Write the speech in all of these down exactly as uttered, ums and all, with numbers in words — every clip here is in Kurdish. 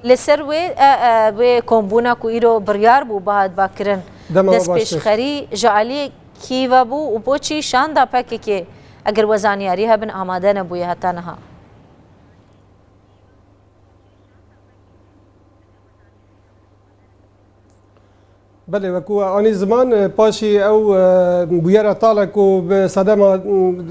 Li ser wê, e, e, wê kombûna ku îro biryar bû bihat vekirin, Dema me baştir. destpêşxerî ji aliyê kî ve bû û bo çi şanda P K K, eger we zanyarî hebin, amade nebûye heta niha? Belê, wekû we anî ziman, e, paşî ew, e, bûyera tale ku bi sedema, m,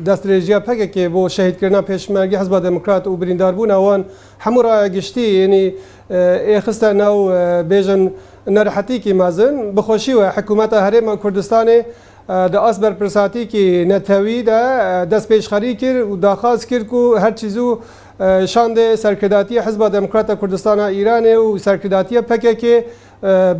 destdirêjiya P K K bo şehîdkirina pêşmergî Hizba Demokrat û birîndarbûna wan hemû raya giştî, yanî, e, ê xiste nav, e, bêjin nerehetîkî mezin. Bi xweşî we hikûmeta Herêma Kurdistanê, e, di ast berpirsatîkî netewî de, e, destpêşxerî kir û daxwaz kir ku her çî zû, e, şandê serkirdatiya Hizba Demokrata Kurdistana Îranê û serkirdatiya P K K, e,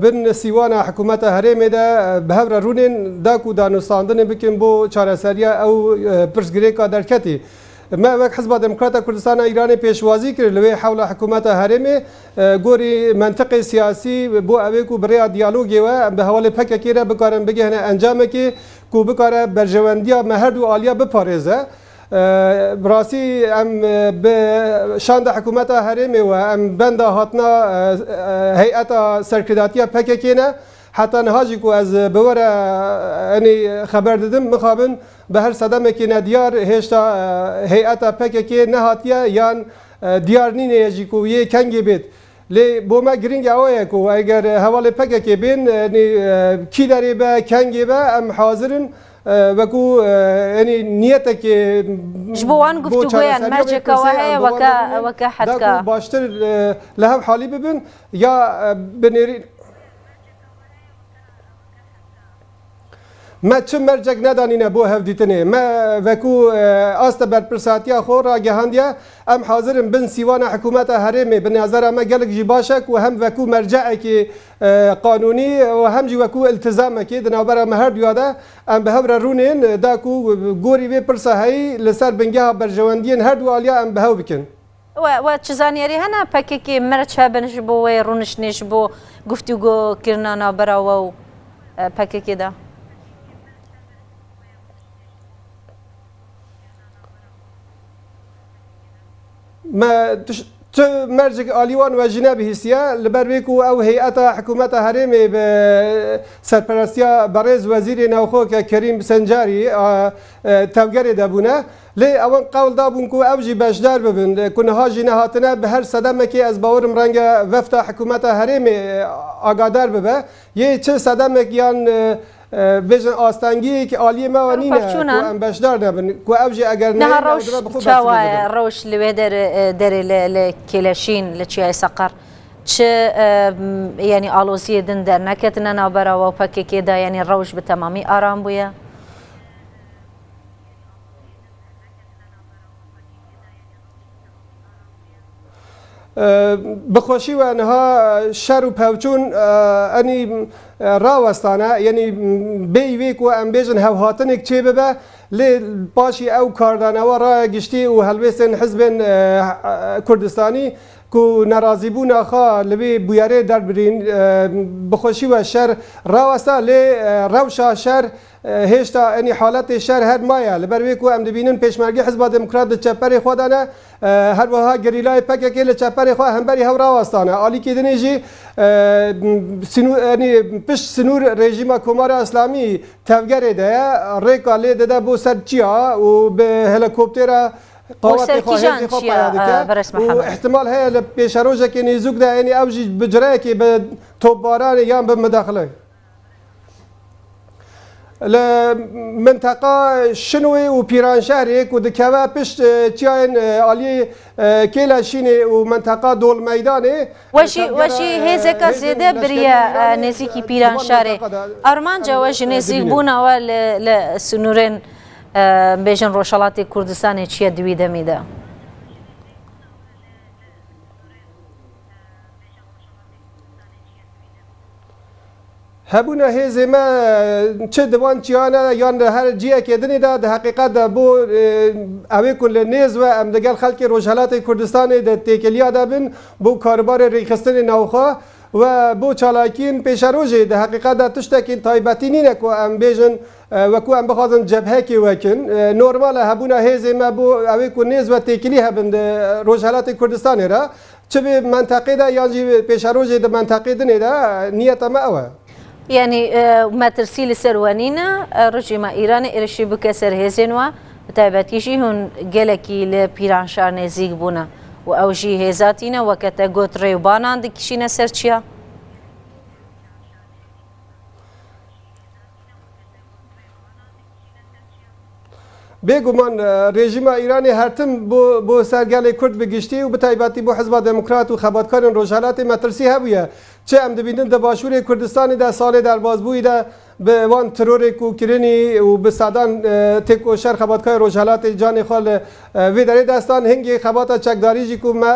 bin sîwana hikûmeta herêmê de, e, bi hev re rûnên da ku danûstandinê bikin bo çareseriya ew, e, pirsgirêka derketî. Me wek Hizba Demokrata Kurdistana Îranê pêşwazî kir li wê hewla hikûmeta herêmê, e, gorî mentiqê siyasî bo ew ê ku bi rêya diyalogê we em bi hevalê P K K re bikarin bigihine encamekê ku bikare berjewendiya me her du aliya biparêze. E, bi rastî em, e, bi şanda hikûmeta herêmê we em benda hatina, e, e, heyeta serkirdatiya P K K ne. Heta niha jî ku ez bi we re, e, enî xeber didim, mixabin bi her sedemekî nediyar hêşta, e, heyeta P K K nehatiye yan, e, diyar nîne ye jî ku yê kengê bêt. Lê bo me girîng ew ye ku eger hevalê P K K bên, e, nê, e, kî derê be, kengê be, em hazir in, e, wekû, e, yanî niyetekê Ji bo wan bo guftûgoyan çareseriya vê merceka kursê we heye em bi wan weke, re bûnin, weke da hetka. ku baştir, e, li hev halî bibin, ya, e, bi nêrî-, Me çi mercek nedanîne bo hevdîtinê. Me vekû, e, asta berpirsatiya xwe ragihandiye, em hazir in bin sîwana hikûmeta herêmê, bi nezera me gelek jî baş e ku hem vekû merceekî, e, qanûnî û hem jî wekû iltizamekî di navbera me her duya de em bi hev re rûnên, da ku gorî vê pirsa heyî li ser bingeha berjewendiyên her du aliya em bi hev bikin. We, we çi zanyarî hene P K K merc hebin ji bo wê rûniştinê, ji bo guftûgo kirina navbera we û, e, P K K de? Me tiş-, tu mercek alî wan we jî nebihîstiye, li ber vê ku ew heyeta hikûmeta herêmê bi serperestiya berêz Wezîrê Navxwe ke Kerîm Sencarî, a, e, tevgerê de bûne. Lê ewan qewl dabûn ku ew jî beşdar bibin, ku niha jî nehatine, bi her sedemekê ez bawerim renge vefta hikûmeta herêmê, e, agadar bibe. Yê çi sedemek yan, e, e, bêjin astengiyek aliyê me ve nîne ku em beşdar nebin, ku ew jî eger Niha neyên ew rewş dibe bi xwe çawa bersivê ye? bibin. Rewş li wê derê, e, derê li, li Kêleşîn, li Çiyayê Seqer. Çi, e, m, yanî aloziyê din derneketine navbera we û P K K de, yanî rewş bi temamî aram bûye? E, bi xweşî we niha şer û pevçûn, e, enî, e, rawestane, yanî bêyî vê ku em bêjin hevhatinek çêbibe, lê paşî ew kardanewa raya giştî û helwêstên hizbên, e, Kurdistanî ku nerazîbûna xwe li vê bûyerê derbirîn, e, bi xweşî we şer rawesta, lê, e, rewşa şer, e, hêşta enî haletê şer her maye. Li ber wê ku em dibînin Pêşmerge Hizba Demokrat di çeperê xwe de ne, e, her wiha gerîlayê P K K li çeperê xwe hemberî hev rawestane. Alîkî dinê jî, e, sinû-, enî pişt sinûr rejîma Komara Îslamî tevgerê de ye. Rêka lê dide bo ser çiya û bi helîkoptera Bo ser qawetê xwe, kîjan hêzê xwe çiya, paya dike. e, Beres Û Mihemed? Ihtimal heye li pêşerojekê nêzûk de enî ew jî bi cireyekê bi topbaranê yan bi midaxile. Li minteqa Şinwê û Pîranşehrê ku dikeve pişt, e, çiyayên, e, aliyê, e, Kêleşînê û minteqa Dol Meydanê, We e, jî, we tevgera, jî e, hêzeka hêzên zêde leşkerî biriye, Îranê, e, nêzîkî e, di van Pîranşarê. minteqa de Armanca we ji dibînin. nêzîkbûna we li, li sinûrên, e, bêjin Rojhelatê Kurdistanê çi ye di wî demî de? Hebûna hêzê me, çi di van çiyane yan di her ciyekê dinê de, di heqîqet de bo, e, ew ê ku li nêz ve em digel xelkê Rojhelatê Kurdistanê de têkiliya de bin, bo karûbarê rêxistinê navxwe we bo çalakiyên pêşerojê, di heqîqet de tiştekî taybetî nîne ku em bêjin, e, weku em bixwazin cebhekê wekin. E, normal e hebûna hêzê me bo ew ê ku nêz ve têkilî hebin di Rojhelatê Kurdistanê re. Çi vê menteqê de yan jî pêşerojê di menteqê dinê de niyeta me ew e. Yanî e, metirsî li ser we nîne, e, rejîma Îranê êrişî bike ser hêzên we, bi taybetî jî hûn gelekî li Pîranşar nêzîk bûne û ew jî hêza tîne, weke te got rêwbanan dikişîne ser çiya. Bêguman e, rejîma Îranê her tim bo, bo ser gelê Kurd bi giştî û bi taybetî bo Hizba Demokrat û xebatkarên Rojhelatê metirsî hebûye. Çi em dibînin di Başûrê Kurdistanê de salê derbazbûyî de bi wan terorê ku kirinî û bi sedan e, têkoşer xebatkarê Rojhelatê canê xwe li e, vê derê destan, hingê xebata çekdarî jî ku me e,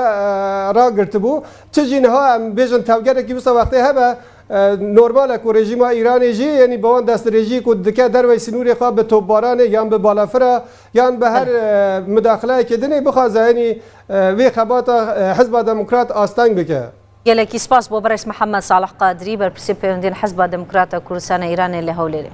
ragirtibû. Çi jî niha em bêjin tevgerekî wisa wextê hebe, e, normal e ku rejîma Îranê jî, yanî bi wan destdirêjiyê ku dike dervey sînorê xwe bi topbaranê yan bi balafira yan bi her e, mudaxileyekê dinê bixwaze, yanî e, vê xebata e, Hizba Demokrat asteng bike. Gelekî spas bo berêz Mihemed Salih Qadirî, berpirsê pêwendiyên Hizba Demokrat a Kurdistana Îranê li Hewlêrê.